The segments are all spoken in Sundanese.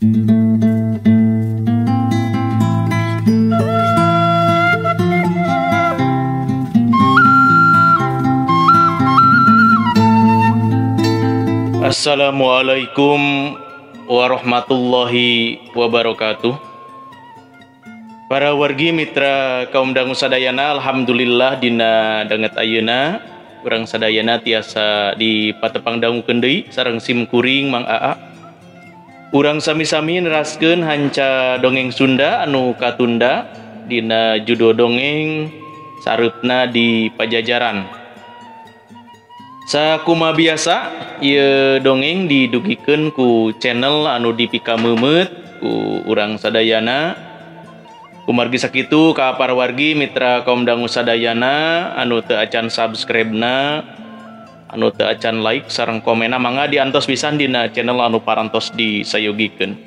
Assalamualaikum warahmatullahi wabarakatuh. Para wargi mitra kaum dangu sadayana, alhamdulillah dina danget ayeuna urang sadayana tiasa di patepang dangukeun deui sareng sim kuring Mang Aa. Urang sami-sami neraskeun hanca dongeng Sunda anu katunda dina judul dongeng sareupna di Pajajaran. Sakuma biasa ieu dongeng didugikeun ku channel anu dipikameumeuet ku urang sadayana. Kumargi sakitu ka para wargi mitra kaum dangu sadayana anu teu acan subscribe-na, anu teu acan like sareng komena, mangga diantos pisan dina channel anu parantos disayogikeun.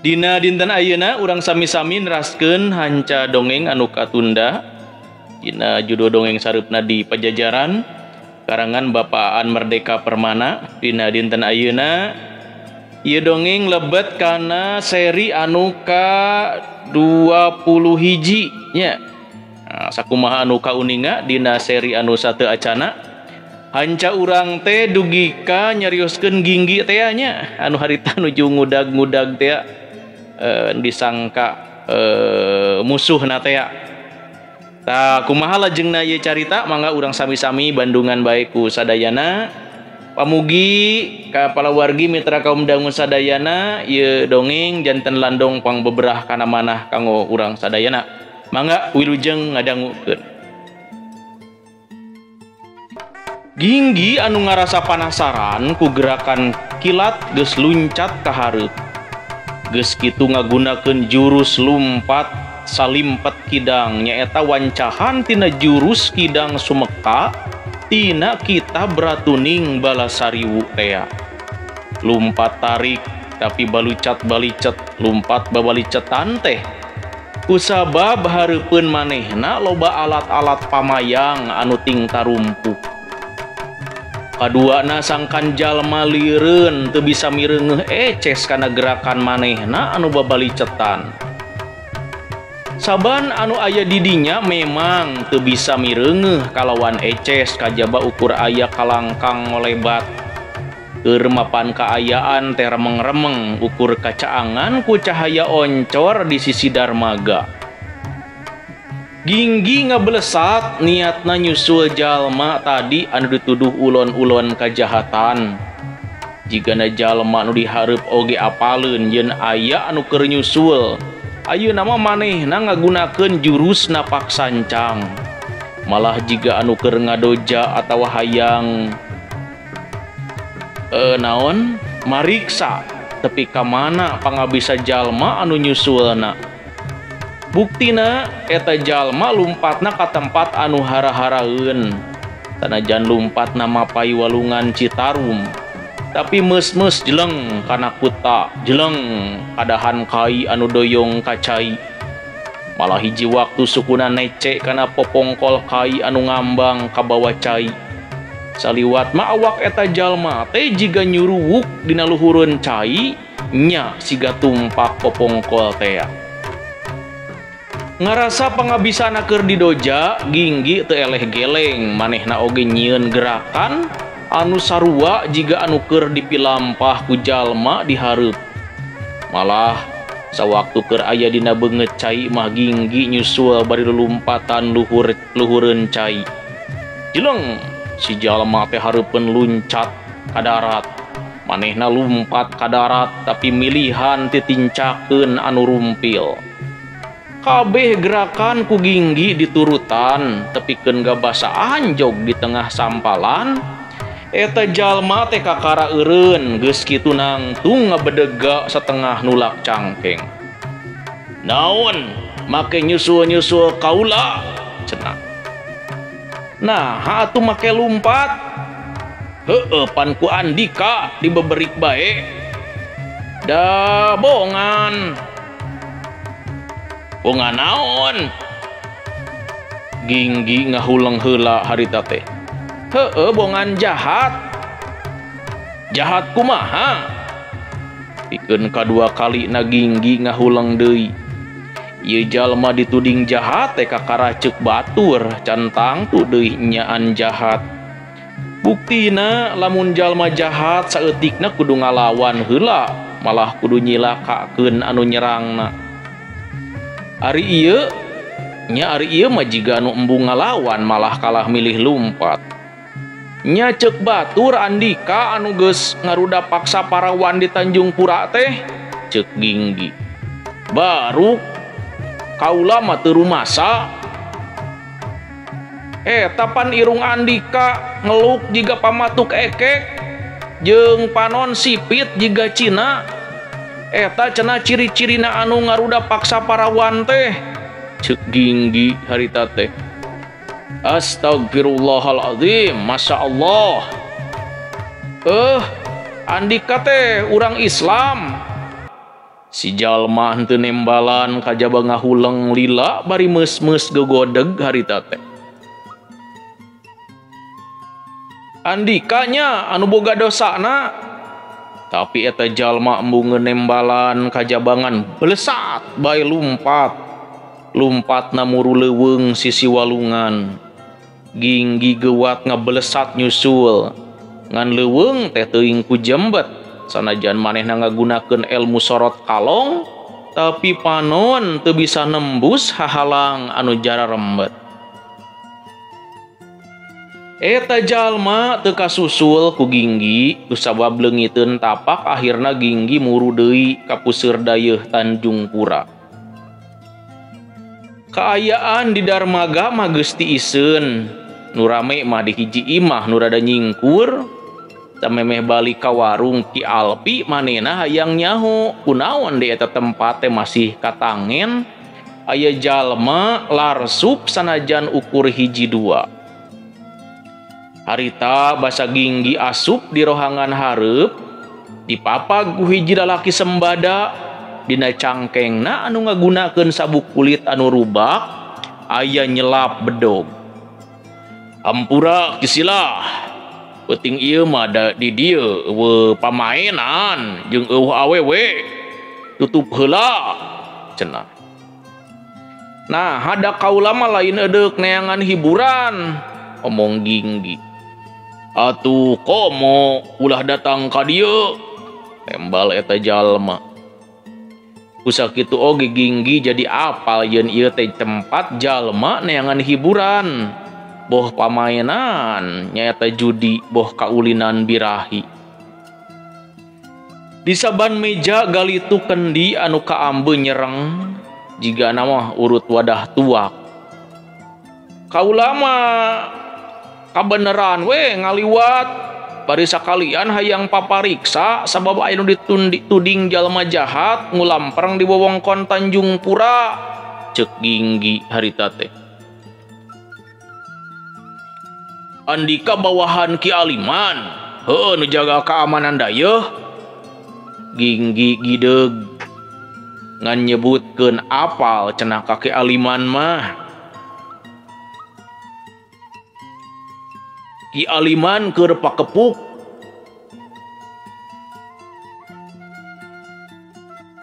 Dina dinten ayeuna urang sami-sami neraskeun hanca dongeng anu katunda dina judul dongeng sareupna di Pajajaran karangan Bapak Aan Merdeka Permana. Dina dinten ayeuna ieu dongeng lebet kana seri anu ka 20 hiji nya. Nah, sakumaha anu kauninga dina seri anu sateu acana hanca urang teh dugi ka nyarioskeun ginggi teh nya anu harita nuju ngudag-ngudag teh disangka musuhna teh. Tah kumaha lajengna ieu carita, mangga urang sami-sami bandungan bae ku sadayana. Pamugi ka palawargi mitra kaum dangu sadayana ieu dongeng janten landong pangbeberah kana manah kanggo urang sadayana. Mangga wilujeng ngadangukeun. Ginggi anu ngarasa panasaran ku gerakan kilat geus luncat ka hareup. Geus kitu ngagunakeun jurus lumpat salimpet kidang nyaeta wancahan tina jurus kidang sumeka tina kitab Ratuning Balasariwu tea. Lumpat tarik tapi balucat balicet, lumpat babalicetan teh kusabab hareupeun manehna loba alat-alat pamayang anu ting tarumpuh. Kaduana sangkan jalma lireun teu bisa mireungeuh eces kana gerakan manehna anu babalicetan. Saban anu aya didinya memang teu bisa mireungeuh kalawan eces kajaba ukur aya kalangkang ngolebat. Keur mapan kaayaan teh remeng-remeng ukur kacaangan ku cahaya oncor di sisi darmaga. Ginggi ngabelesat niatna nyusul jalma tadi anu dituduh ulon-ulon kajahatan. Jigana jalma anu dihareup oge apaleun yeun aya anu keur nyusul. Ayeuna mah manehna ngagunakeun jurus napak sancang. Malah jiga anu keur ngadoja atawa hayang naon mariksa tepi ka mana pangabisa jalma anu nyusulna. Buktina eta jalma lumpatna ka tempat anu hara-haraeun. Sanajan lumpatna mapai walungan Citarum, tapi meus-meus jeleng kana kuta, jeleng kadahan kai anu doyong ka cai. Malah hiji waktu sukuna nece kana popongkol kai anu ngambang ka bawa cai. Saliwat mah awak eta jalma teh jiga nyuruwuk dina luhureun cai nya siga tumpak popongkol tea. Ngarasa pangabisana keur didoja, Ginggi teu eleh geleng, manehna oge nyieun gerakan anu sarua jiga anu keur dipilampah ku jalma dihareup. Malah sawaktu keur aya dina beungeut cai mah Ginggi nyusul bari lulumpatan luhureun cai. Jeleng si jalma teh hareupeun luncat ka darat. Manehna lumpat ka darat tapi milihan titincakeun anu rumpil. Kabeh gerakan ku Ginggi diturutan tepikeun gabasa anjog di tengah sampalan. Eta jalma teh kakara eureun geus kitu nangtung ngabedega setengah nulak cangkeng. Naon make nyusul-nyusul kaula cenah. Nah atuh make lumpat. Heueuh pan ku Andika dibeberik bae. Da bongan. Bongan naon? Ginggi ngahuleng heula harita teh. Heueuh bongan jahat. Jahat kumaha? Pikeun kadua kali na Ginggi ngahuleng deui. Ieu jalma dituding jahat teh kakara ceuk batur can tangtu deui nyaan jahat. Buktina lamun jalma jahat saeutikna kudu ngalawan heula malah kudu nyilakakeun anu nyerangna. Ari ieu nya ari ieu mah jiga anu embung ngalawan malah kalah milih lumpat. Nya ceuk batur Andika anu geus ngaruda paksa parawan di Tanjung Pura teh ceuk Ginggi. Baru kaula mah teu rumasa. Eta pan irung Andika ngeluk jiga pamatuk ekek jeung panon sipit jiga Cina. Eta cenah ciri-cirina anu ngaruda paksa parawan teh ceuk Ginggi harita teh. Astagfirullahaladzim, Masya Allah. Andika teh urang Islam. Si jalma henteu nembalan kajaba ngahuleng lila bari meus-meus gegodeg harita teh. Andikanya anu boga dosana. Tapi eta jalma embung nembalan kajabangan belesat bae lumpat. Lumpatna muru leuweung sisi walungan. Ginggi gewat ngabelesat nyusul. Ngan leuweung teh teuing ku jembet. Sanajan manehna ngagunakeun ilmu sorot kalong, tapi panon teu bisa nembus hahalang anu jara rembet. Eta jalma teu kasusul ku Ginggi, kusabab leungiteun tapak akhirna Ginggi muru deui ka puseur dayeuh Tanjung Pura. Kaayaan di darmaga mah geus tiiseun. Nu rame mah di hiji imah nu rada nyingkur. Samemeh balik ka warung Ki Alpi manehna hayang nyaho kunaon di eta tempat teh masih katangen aya jalma larsup sanajan ukur hiji dua. Harita basa Ginggi asup di rohangan hareup dipapag ku hiji lalaki sembada dina cangkengna anu ngagunakeun sabuk kulit anu rubak aya nyelap bedog. Hampura kisilah peuting ieu mah da di dieu eueuh pamainan jeung eueuh awewe tutup heula cenah. Nah hada kaula mah lain edeuk neangan hiburan omong Ginggi. Atuh komo ulah datang ka dieu tembal eta jalma. Kusakitu oge Ginggi jadi apal yeun ieu teh tempat jalma neangan hiburan. Boh pamainan nyaeta judi boh kaulinan birahi. Di saban meja galitu kendi anu kaambe nyereng jiga mah urut wadah tuak. Kaula mah kabeneran we ngaliwat bari sakalian hayang papariksa sabab aya nu dituding jalma jahat ngulampreng di wewengkon Tanjung Pura ceuk Ginggi harita teh. Andika bawahan Ki Aliman heueuh nu jaga keamanan dayeuh. Ginggi gideug ngan nyebutkeun apal cenah ka Ki Aliman mah. Ki Aliman keur pakepuk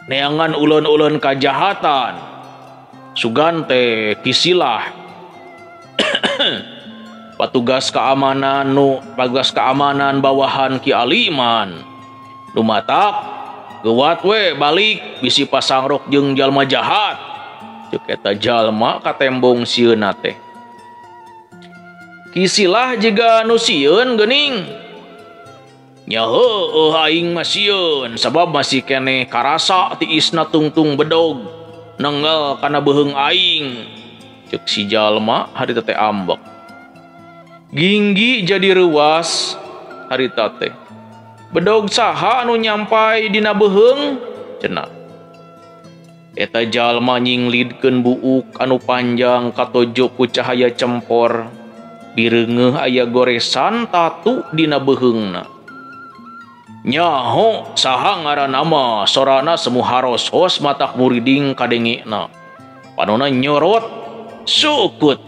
neangan ulun-ulun kajahatan sugan teh Kisilah. Patugas keamanan nu patugas keamanan bawahan Ki Aliman nu matak geuwat we balik bisi pasangrok jeung jalma jahat ceuk eta jalma katembong sieuna teh. Kisilah jiga nu sieun geuning. Nya heueuh aing mah sieun sabab masih keneh karasa tiisna tungtung bedog nengel kana beuheung aing ceuk si jalma harita teh ambek. Ginggi jadi reuas harita teh. Bedog saha anu nyampai dina beuheung cenah. Eta jalma nyinglidkeun buuk anu panjang katojo ku cahaya cempor. Bireungeuh aya goresan tatu dina beuheungna. Nyaho saha ngaranna mah sorana semu haros-hos matak muriding kadengena. Panona nyorot sukut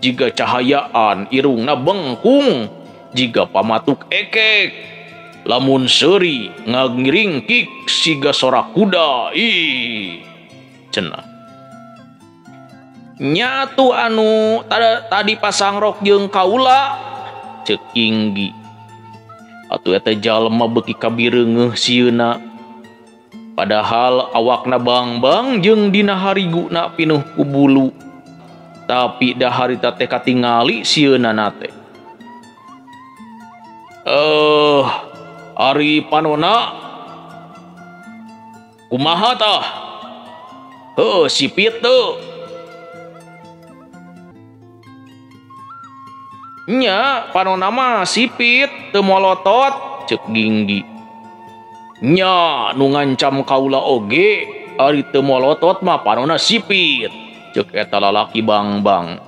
jiga cahayaan irungna bengkung jiga pamatuk ekek. Lamun seuri ngagiringkik siga sora kuda ih cenah. Nyatu anu tadi pasangrok jeung kaula ceuk Ginggi. Atuh eta jalma beuki kabireungeuh sieuna. Padahal awakna bangbang jeung dina hariguna pinuh ku bulu. Tapi da harita teh katingali sieuna na teh. Ari panona kumaha tah? Heuh sipit teu. Nya panona mah sipit teu molotot ceuk Ginggi. Nya nu ngancam kaula oge ari teu molotot mah panona sipit ceuk eta lalaki bangbang.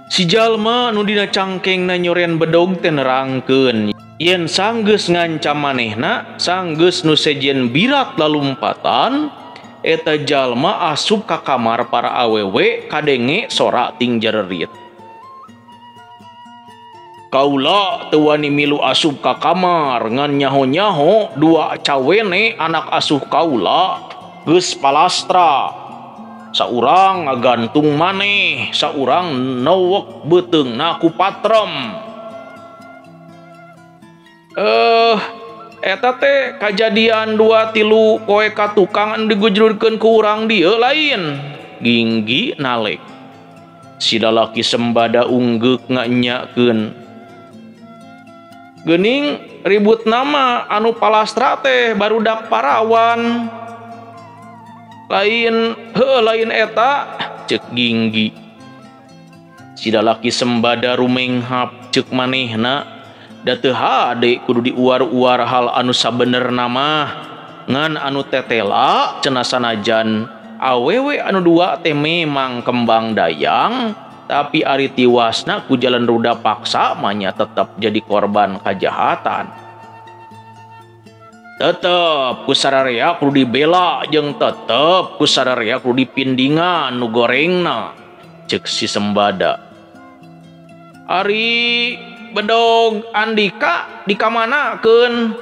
Si jalma nu dina cangkengna nyoren bedog teh nerangkeun yen sanggeus ngancam manehna sanggeus nu sejen birat lalumpatan eta jalma asup ka kamar para awewe kadenge sora ting jererit. Kaula teu wani milu asup ka kamar ngan nyaho-nyaho dua cawene anak asuh kaula geus palastra. Saurang ngagantung maneh, saurang nowek beuteungna ku patrem. Eta teh kajadian 2-3 poe ka tukang anu digujurkeun ku urang dieu lain. Ginggi nalek. Si lalaki sembada unggeuk nganyakeun. Geuning ribut nama anu palastra teh barudak parawan. Lain heuh lain eta ceuk Ginggi. Si lalaki sembada rumenghap ceuk manehna da teu hade kudu diuar-uar hal anu sabenerna mah ngan anu tetela cenah sanajan awewe anu dua teh memang kembang dayang tapi ari tiwasna ku jalan ruda paksa mah nya tetep jadi korban kajahatan. Tetep ku sararea kudu dibela jeung tetep ku sararea kudu dipindingan nu gorengna ceuk si sembada. Ari bedog Andika dikamanakeun?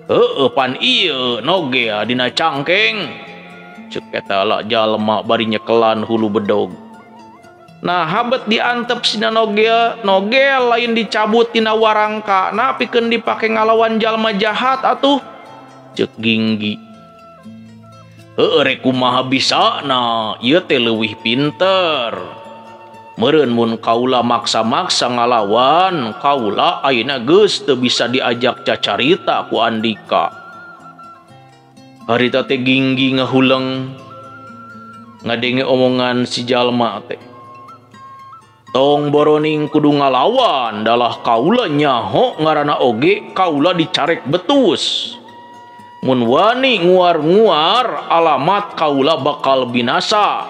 Heueuh pan ieu nogea dina cangkeng ceuk eta la jalma bari nyekelan hulu bedog. Nah habet diantep sina nogel, nogel lain dicabut tina warangka na pikeun dipake ngalawan jalma jahat atuh ceuk Ginggi. Heueuh rek kumaha bisana ieu teh leuwih pinter. Meureun mun kaula maksa-maksa ngalawan kaula ayeuna geus teu bisa diajak cacarita ku Andika. Harita teh Ginggi ngahuleng ngadenge omongan si jalma teh. Tong boroning kudu ngalawan dalah kaula nyaho ngaranna oge kaula dicarek betus. Mun wani nguar-nguar alamat kaula bakal binasa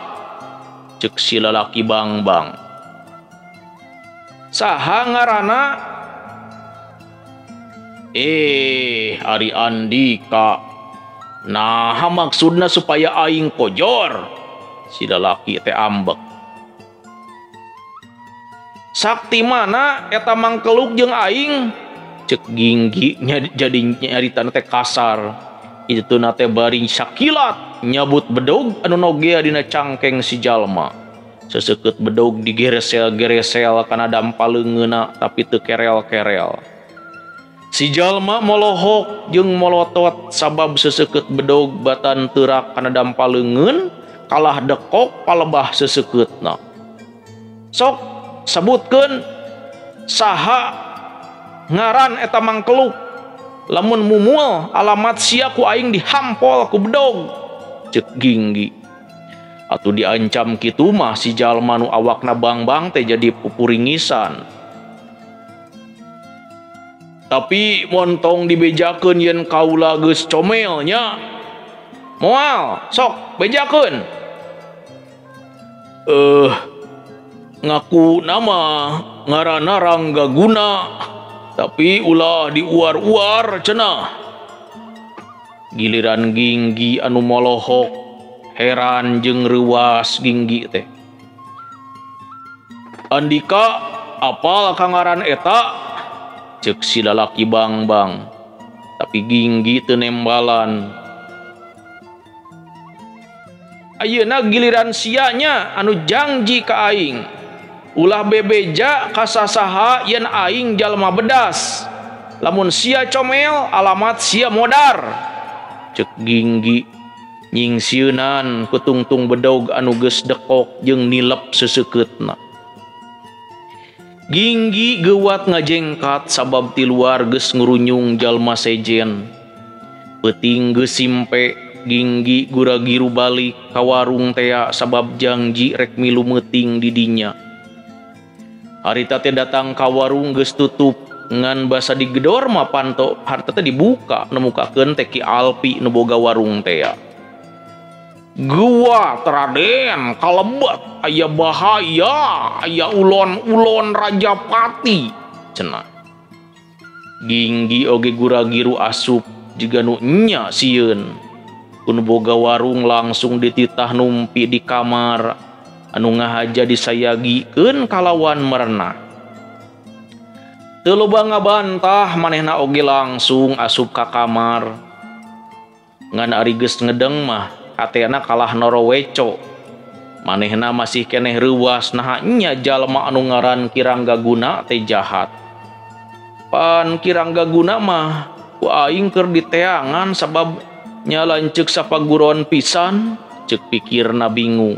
ceuk si lalaki bangbang. Saha ngaranna? Ari Andika. Nah maksudna supaya aing kojor. Si lalaki teh ambek. Sakti mana eta mangkeluk jeung aing ceuk Ginggi jadi nyaritana teh kasar. Itu na teh bari sakilat nyabut bedog anu nogea dina cangkeng si jalma. Seseukeut bedog digeresel-geresel kana dampa leungeunna tapi teu kerel-kerel. Si jalma molohok jeung molotot sabab seseukeut bedog batan teurak kana dampa leungeun kalah dekok palebah seseukeutna. Sok sebutkeun saha ngaran eta mangkeluk. Lamun mumul alamat sia ku aing dihampol ku bedog ceuk Ginggi. Atuh diancam kitu mah si jalma nu awakna bangbang teh jadi pupuringisan. Tapi montong dibejakeun yen kaula geus comel nya. Moal sok bejakeun. Ngaku nama ngaranna Rangga Guna tapi ulah diuar-uar cenah. Giliran Ginggi anu molohok heran jeung reuwas Ginggi teh. Andika apal ka ngaran eta? Cek si lalaki bang-bang. Tapi Ginggi teu nembalan. Ayeuna giliran sia nya anu jangji ka aing. Ulah bebeja ka sasaha yen aing jalma bedas. Lamun sia comel alamat sia modar. Cek Ginggi nyingsieunan ku tungtung bedog anu geus dekok jeung nilep seuseuketna. Ginggi geuwat ngajengkat sabab ti luar geus ngurunyung jalma sejen. Peuting geus simpe, Ginggi gura-giru balik ka warung tea sabab jangji rek milu meuting di dinya. Harita teh datang ka warung geus tutup, ngan basa digedor mah panto harita teh dibuka nemukakeun teh Ki Alpi nu boga warung tea. Gua Raden kalebet aya bahaya aya ulon-ulon Rajapati cenah. Ginggi oge gura-giru asup jiga nu nya sieun. Kun boga warung langsung dititah numpi di kamar anu ngahaja disayagikeun kalawan merenah. Teu loba ngabantah manehna oge langsung asup ka kamar. Ngan ari geus ngedeng mah hatena kalah noroweco. Manehna masih keneh reuwas naha nya jalma anu ngaran Ki Ranggaguna teh jahat. Pan Ki Ranggaguna mah ku aing keur diteangan sabab nya lanceuk sapaguron pisan, ceuk pikirna bingung.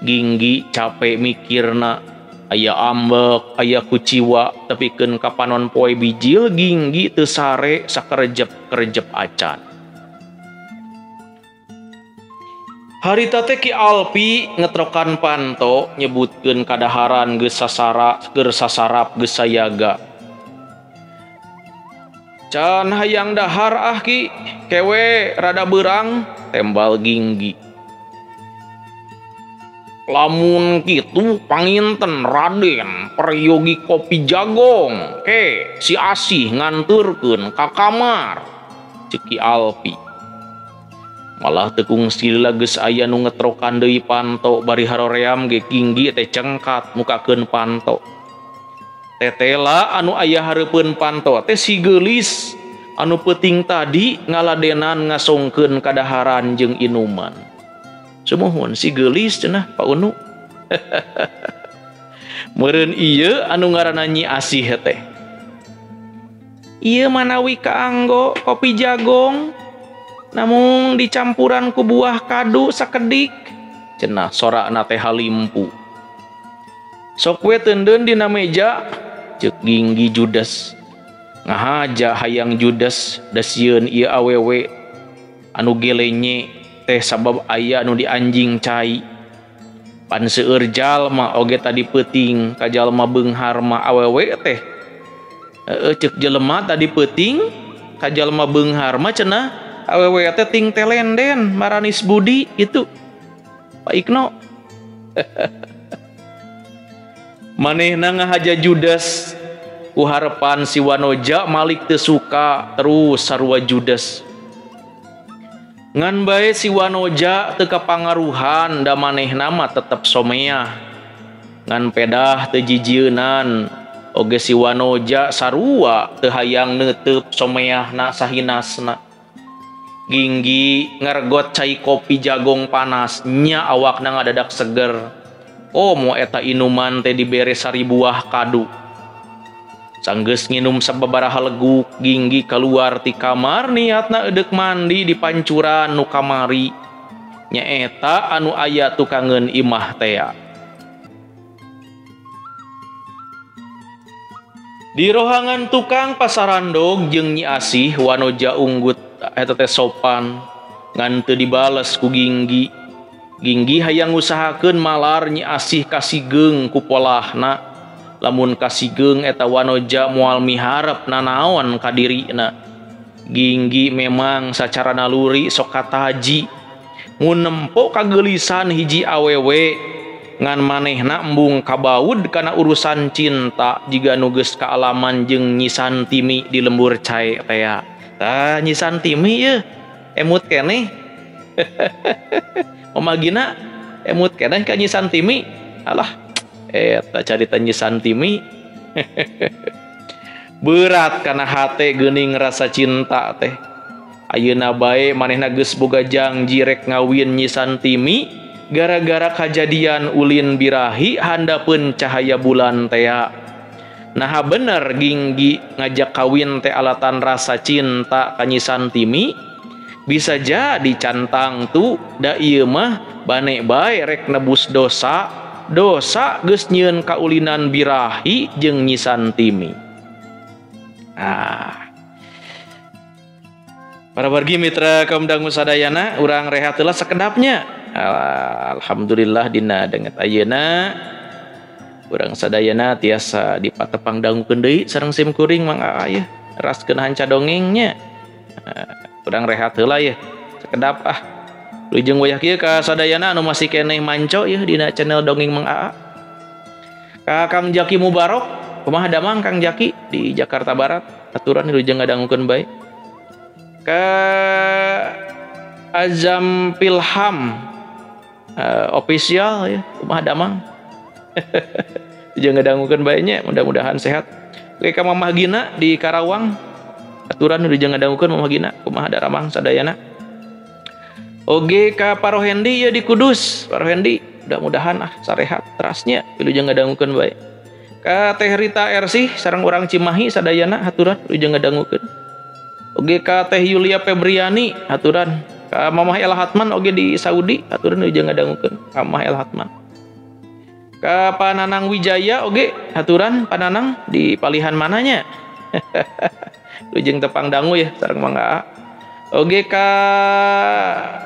Ginggi capek mikirna, aya ambek, aya kuciwa, tepikeun ka panon poe bijil Ginggi teu sare sakerejep-kerejep acan. Harita teh Ki Alpi ngetrokan panto nyebutkeun kadaharan geus sasara keur sasarap geus sayaga. Can hayang dahar ah Ki, kewe rada beurang, tembal Ginggi. Lamun kitu panginten Raden peryogi kopi jagong, ke si Asih nganturkeun ka kamar, ceuk Ki Alpi. Malah tekung sila geus aya nu ngetrokan deui panto bari haroream ge Ginggi teh cengkat mukakeun panto. Tetela anu aya hareupeun panto teh si geulis anu peuting tadi ngaladenan ngasongkeun kadaharan jeung inuman. Sumuhun si geulis cenah Pak Unu. Meureun ieu anu ngaranna Nyi Asih teh. Ieu manawi kaanggo kopi jagong namung dicampuran ku buah kadu sakedik cenah sorakna teh halimpu. Sok we teundeun dina meja ceuk Ginggi judes. Ngahaja hayang judes da sieun ieu awewe anu gelenye teh sabab aya nu dianjing cai. Pan seueur jalma oge tadi peuting ka jalma beunghar mah awewe teh. Heeh ceuk jelema tadi peuting ka jalma beunghar mah cenah awewe teh ting telenden maranis budi itu Pak Ikno. Manehna ngahaja judes ku harepan si Wanoja malik teu suka terus sarua judes. Ngan bae si Wanoja teu kapangaruhan da manehna mah tetep someah. Ngan pedah teu jijieunan oge si Wanoja sarua teu hayang neuteup someahna sahinasna. Ginggi ngargot cai kopi jagong panas nya awakna ngadadak seger. Komo eta inuman teh dibere saribuah kadu. Sanggeus nginum sababaraha leguk Ginggi keluar ti kamar niatna eudek mandi di pancuran nu kamari. Nyaeta anu aya tukangeun imah tea. Di rohangan tukang pasarandog jeung Nyi Asih Wanoja unggut eta teh sopan ngan teu dibales ku Ginggi. Ginggi hayang ngusahakeun malar Nyi Asih kasigeung ku polahna. Lamun kasigeung eta Wanoja moal miharep nanaon ka dirina. Ginggi memang sacara naluri sok kataji mun nempo kageulisan hiji awewe ngan manehna embung kabaud kana urusan cinta jiga nu geus kaalaman jeung Nyi Santimi di lembur cae tea. Tah Nyi Santimi yeuh emut keneh. Mamagina emut keneh ka Nyi Santimi. Alah eta carita Nyi Santimi. Berat kana hate geuning rasa cinta teh. Ayeuna bae manehna geus boga jangji rek ngawin Nyi Santimi gara-gara kajadian ulin birahi handapeun cahaya bulan tea. Naha bener Ginggi ngajak kawin teh alatan rasa cinta ka Nyi Santimi? Bisa jadi cantang tu da ieu mah bane bae rek nebus dosa, dosa geus nyieun kaulinan birahi jeung Nyi Santimi. Ah. Para wargi mitra kaum dangu sadayana, urang rehat heula sakedapnya. Alhamdulillah dina danget ayeuna urang sadayana tiasa dipatepang dangukeun deui sareng sim kuring Mang Aa yeuh. Raskeun hanca dongengnya. Urang rehat heula yeuh sakedap ah. Lujeng wayah kieu ka sadayana anu masih keneh manco yeuh dina channel Dongeng Mang Aa. Ka Kang Jaki Mubarok, kumaha damang Kang Jaki di Jakarta Barat, aturan wilujeng ngadangukeun bae. Ka Azam Pilham official ya, kumaha damang. Wilujeng ngadangukeun bae nya, mudah-mudahan sehat. Oke ka Mamah Gina di Karawang, aturan wilujeng ngadangukeun Mamah Gina, kumaha daramang sadayana. Oge ka Parohendi ya di Kudus, Parohendi mudah-mudahan ah sarehat terasnya wilujeng ngadangukeun bae. Ka Teh Rita Ersih sareng urang Cimahi sadayana haturan wilujeng ngadangukeun. Oge ka Teh Yulia Febriani haturan. Ka Mamah El Hatman oge di Saudi haturan wilujeng ngadangukeun. Ka Mamah El Hatman. Ka Pananang Wijaya oge haturan Pananang di palihan mananya. Wilujeng tepang dangu ya sareng Mang Aa. Oge ka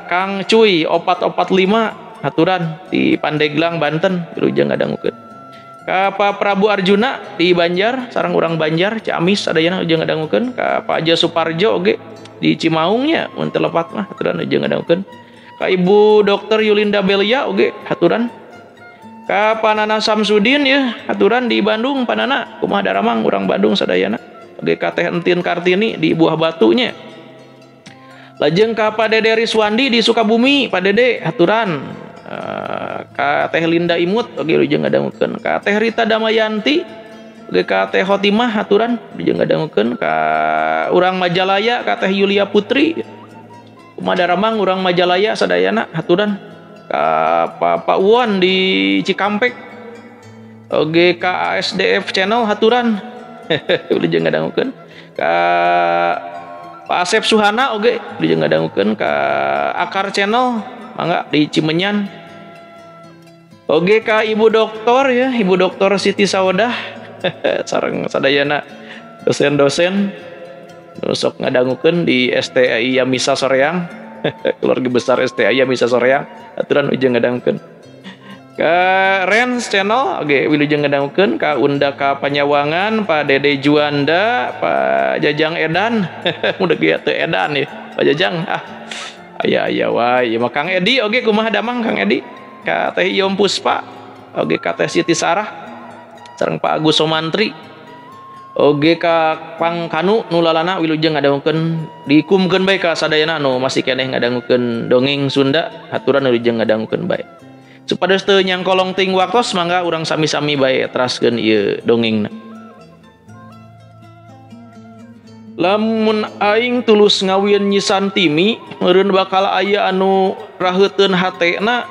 Kang Cuy 445 haturan di Pandeglang Banten wilujeng ngadangukeun. Ka Pak Prabu Arjuna di Banjar sareng urang Banjar Ciamis sadayana wilujeng ngadangukeun. Ka Pak Aja Suparjo oge di Cimaungnya mun teu lepat mah haturan wilujeng ngadangukeun. Ka Ibu Dokter Yulinda Belia oge haturan. Ka Panana Samsudin ya haturan di Bandung Panana kumaha daramang urang Bandung sadayana. Oge ka Teh Entin Kartini di Buah Batunya. Lajeng ka Pak Dede Riswandi di Sukabumi, Pak Dede haturan. Ka Teh Linda Imut oge wilujeng ngadangukeun. Ka Teh Rita Damayanti oge ka Teh Khotimah haturan wilujeng ngadangukeun. Ka urang Majalaya ka Teh Yulia Putri. Kumaha daramang urang Majalaya sadayana haturan. Ka Pak Uwan di Cikampek oge ka ASDF Channel haturan. Wilujeng ngadangukeun. Ka Pak Asep Suhana oge wilujeng ngadangukeun. Ka Akar Channel mangga di Cimenyan. Oge ka Ibu Doktor ya, Ibu Doktor Siti Saudah sareng sadayana dosen-dosen nu sok ngadangukeun di STAI Yamisa Soreang. Keluarga besar STAI Yamisa Soreang aturan wilujeng ngadangukeun. Ka Rens Channel oge wilujeng ngadangukeun. Ka Unda ka Panyawangan, Pak Dede Juanda, Pak Jajang Edan. Udah ge teu edan ya Pak Jajang ah. Aya-aya wae ieu mah Kang Edi oge kumaha damang Kang Edi. Ka Teh Yom Puspa oge ka Teh Siti Sarah sareng Pak Agus Somantri. Oge ka Pang Kanu nu lalana wilujeng ngadangukeun, dikumkeun bae ka sadayana anu masih keneh ngadangukeun dongeng Sunda haturan wilujeng ngadangukeun bae. Supados teu nyangkolong ting waktos mangga urang sami-sami bae teraskeun ieu dongengna. Lamun aing tulus ngawin Nyi Santimi meureun bakal aya anu raheuteun hatena.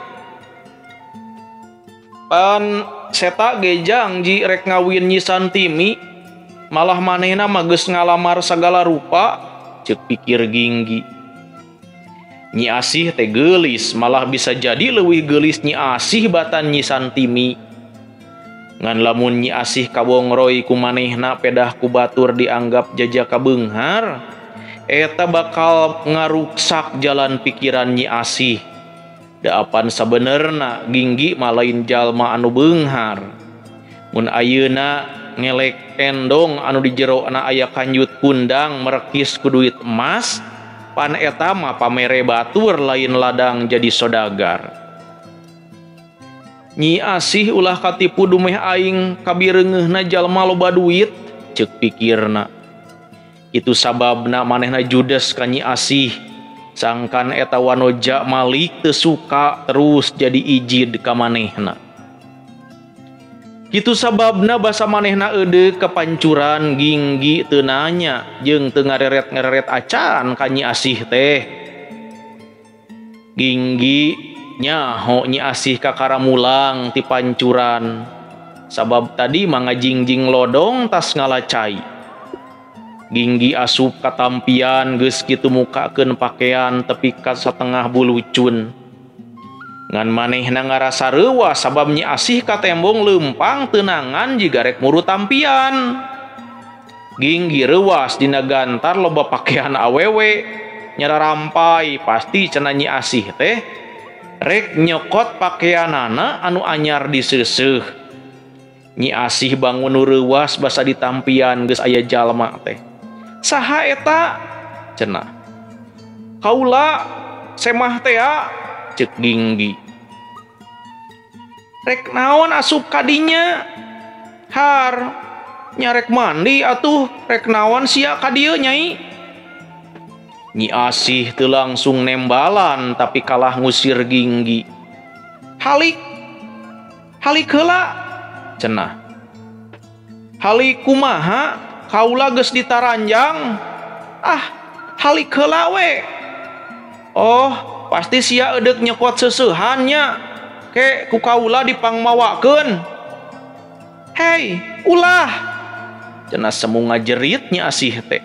Pan seta ge jangji rek ngawin Nyi Santimi malah manehna mah geus ngalamar sagala rupa ceuk pikir Ginggi. Nyi Asih teh geulis, malah bisa jadi leuwih geulis Nyi Asih batan Nyi Santimi. Ngan lamun Nyi Asih kawongroy ku manehna pedah ku batur dianggap jajaka beunghar, eta bakal ngaruksak jalan pikiran Nyi Asih. Da apan sabenerna Ginggi mah lain jalma anu beunghar. Mun ayeuna ngelek endong anu di jerona aya kanjut kundang merekis ku duit emas, pan eta mah pamere batur lain ladang jadi sodagar. Nyi Asih ulah katipu dumeh aing kabireungeuhna jalma loba duit, ceuk pikirna. Itu sababna manehna judes ka Nyi Asih. Sangkan eta wanoja Malik teu suka terus jadi ijid ka manehna. Kitu sababna basa manehna eudeuk ka pancuran Ginggi teu nanya jeung teu ngareret-ngareret acan ka Nyi Asih teh. Ginggi nyaho Nyi Asih kakara mulang ti pancuran sabab tadi mah ngajingjing lodong tas ngala cai. Ginggi asup ka tampian geus kitu mukakeun pakean tepi ka satengah bulucun. Ngan manehna ngarasa reuwas sabab Nyi Asih katembong leumpang teunangan jiga rek muru tampian. Ginggi reuwas dina gantar loba pakean awewe nyararampai pasti cenah Nyi Asih teh rek nyokot pakeanana anu anyar diseuseuh. Nyi Asih bangun nu reuwas basa di tampian geus aya jalma teh. Saha eta? Cenah. Kaula semah teh cek Ginggi. Rek naon asup kadinya? Har nyarek mandi atuh rek naon sia ka dieu nyai? Nyi Asih teu langsung nembalan tapi kalah ngusir Ginggi. Halik. Halik heula cenah. Halik kumaha? Kaula geus ditaranjang. Ah, halik heula we. Oh, pasti sia eudek nyekot seuseuhan nya. Ke ku kaula dipangmawakeun. Hei, ulah. Cenah semu ngajerit Nyi Asih teh.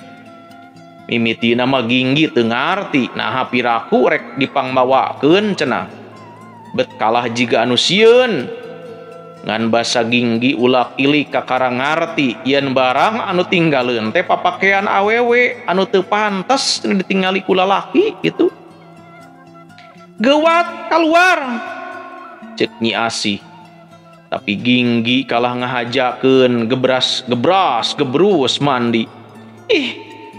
Mimitina mah Ginggi teu ngarti naha piraku rek dipangmawakeun cenah. Bet kalah jiga anu sieun. Ngan basa Ginggi ulak ilik kakara ngarti yen barang anu tinggaleun teh papakean awewe anu teu pantes ditingali ku lalaki gitu. Gewat keluar cek Nyi Asih. Tapi Ginggi kalah ngahajakeun gebras gebras gebrus mandi. Ih,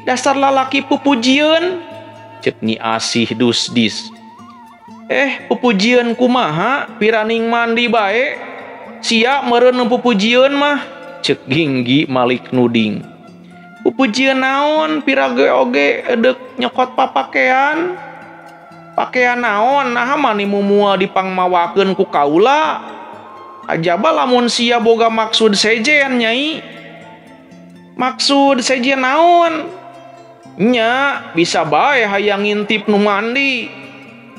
dasar lalaki pupujieun cek Nyi Asih dusdis. Eh, pupujieun kumaha piraning mandi bae. Sia meureun pupujieun mah cek Ginggi malik nuding. Pupujieun naon pira ge oge eudek nyokot papakean. Pakean naon naha mani mumua dipangmawakeun ku kaula. Ajaba lamun sia boga maksud sejen nyai. Maksud sejen naon? Nya bisa bae hayang ngintip nu mandi.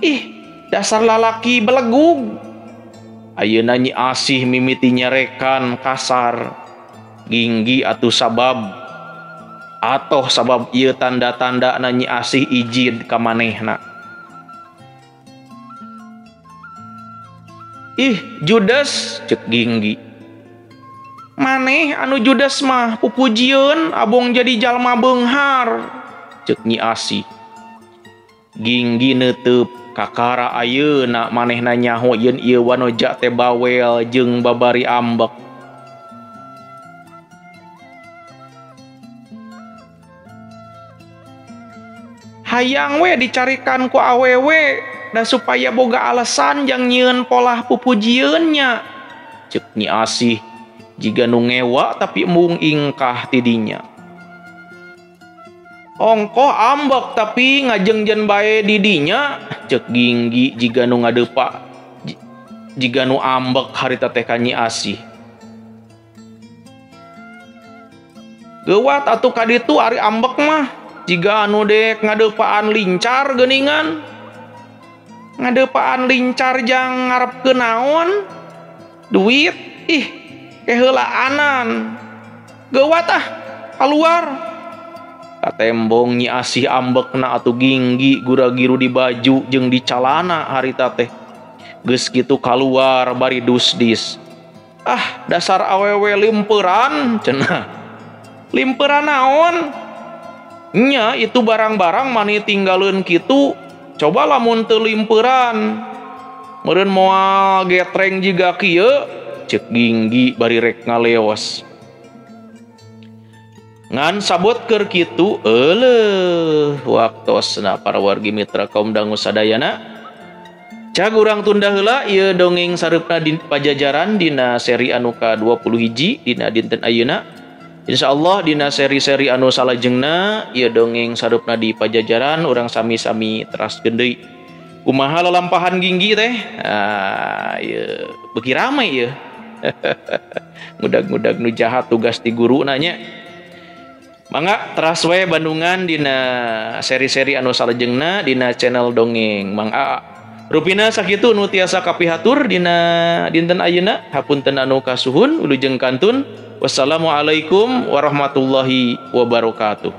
Ih, dasar lalaki belegug. Ayeuna Nyi Asih mimiti nyarekan kasar. Ginggi atuh sabab atoh sabab ieu tanda-tanda na Nyi Asih ijid ka manehna. Ih, judes cek Ginggi. Maneh anu judes mah pupujieun abong jadi jalma beunghar cek Nyi Asih. Ginggi neuteub kakara ayeuna manehna nyaho yen ieu wanoja teh bawel jeung babari ambek. Hayang we dicarikan ku awewe da supaya boga alasan jang nyieun polah pupujieun nya cek Nyi Asih jiga nu ngewa tapi embung ingkah tidinya. Ongkoh ambek tapi ngajengjen bae didinya cek Ginggi jiga nu ngadepa jiga nu ambek harita teh ka Nyi Asih. Geuwat atuh kaditu ari ambek mah jiga anu dek ngadepaan lincar geuningan. Ngadepaan lincar jang ngarepkeun naon? Duit ih keheulaanan. Geuwat ah kaluar. Katembong Nyi Asih ambekna atuh Ginggi gura-giru di baju jeung di calana harita teh. Geus kitu kaluar bari dusdis. Ah, dasar awewe limperan cenah. Limperan naon? Nya itu barang-barang mani tinggaleun kitu. Coba lamun teu limperan. Meureun moal getreng jiga kieu cek Ginggi bari rek ngaleos. Ngan sabot keur kitu euleuh waktosna para wargi mitra kaum dangu sadayana. Cag urang tunda heula ieu dongeng sareupna di Pajajaran dina seri anu ka-21 dina dinten ayeuna. Insyaallah dina seri-seri anu salajengna ieu dongeng sareupna di Pajajaran urang sami-sami teraskeun deui. Kumaha lalampahan Ginggi teh? Ah, ieu beuki rame ieu. Ngudag-ngudag nu jahat tugas ti guru nanya. Mangga teras we Bandungan dina seri-seri anu salajengna dina channel dongeng Mang Aa. Rupina sakitu nu tiasa kapihatur dina dinten ayeuna, hapunten anu kasuhun, wilujeng kantun. Wassalamualaikum warahmatullahi wabarakatuh.